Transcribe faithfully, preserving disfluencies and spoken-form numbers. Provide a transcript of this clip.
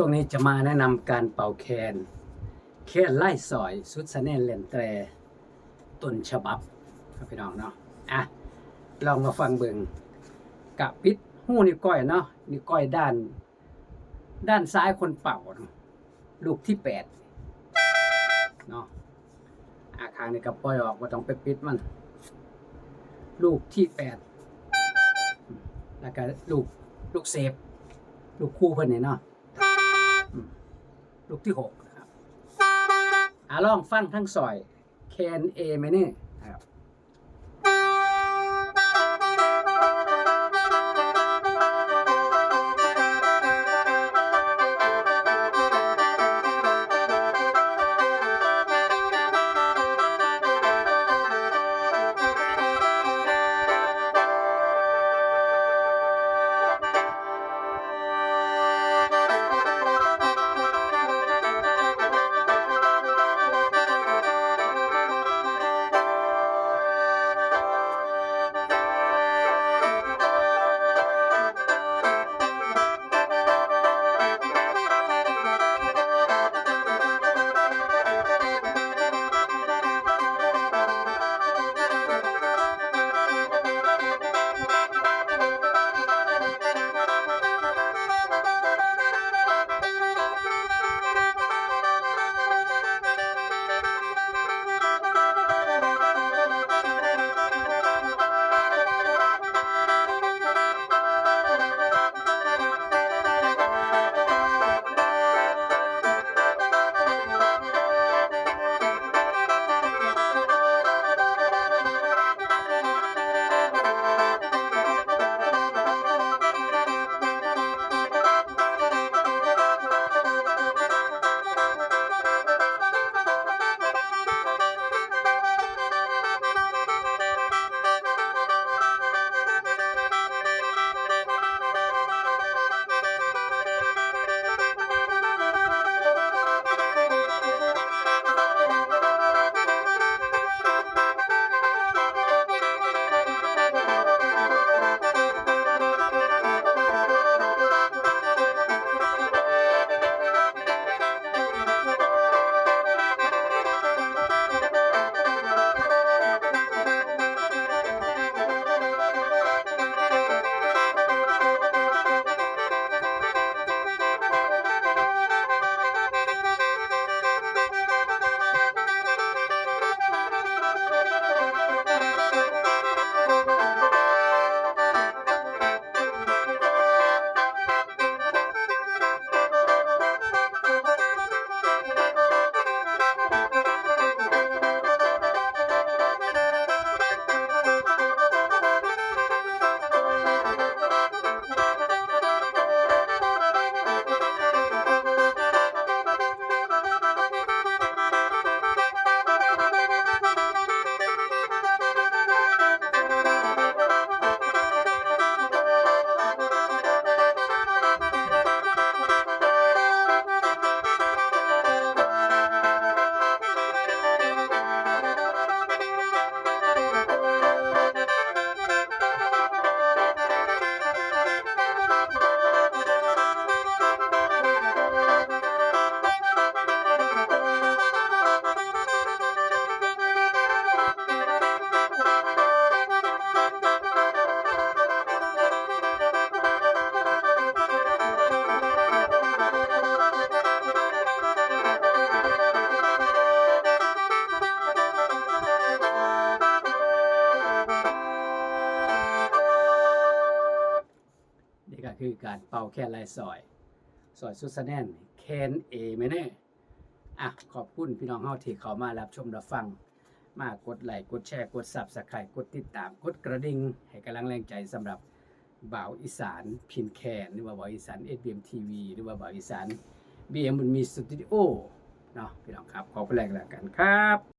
ช่วงนี้จะมาแนะนำการเป่าแคน แคนไล่สอย สุดสะแนนแลนแตร ต้นฉบับครับพี่น้องเนาะ อ่ะ ลองมาฟังเบิ่ง กะปิดหูนิ้วก้อยเนาะ นิ้วก้อยด้าน ด้านซ้ายคนเป่าเนาะ ลูกที่แปดเนาะ อ่ะ ข้างนี้ก็ปล่อยออก บ่ต้องไปปิดมัน ลูกที่แปด แล้วก็ลูก ลูกเซฟ ลูกคู่เพิ่นนี่เนาะ อืม ลูกที่หกนะครับ อ่ะ ลองฟังทั้งสอย แคน A minor นะครับ นี่ก็คือการเป่าแคนไล่สอย สอยสุดสะแนน แคน A minor อ่ะ ขอบคุณพี่น้องเฮาที่เข้ามารับชมรับฟัง มากดไลค์ กดแชร์ กด Subscribe กดติดตาม กดกระดิ่ง ให้กำลังแรงใจสำหรับบ่าวอีสานพินแคน หรือว่าบ่าวอีสาน เอสบีเอ็ม ทีวี หรือว่าบ่าวอีสาน บีเอ็ม บุญมีสตูดิโอเนาะ พี่น้องครับ ขอบคุณแรงแล้วกันครับ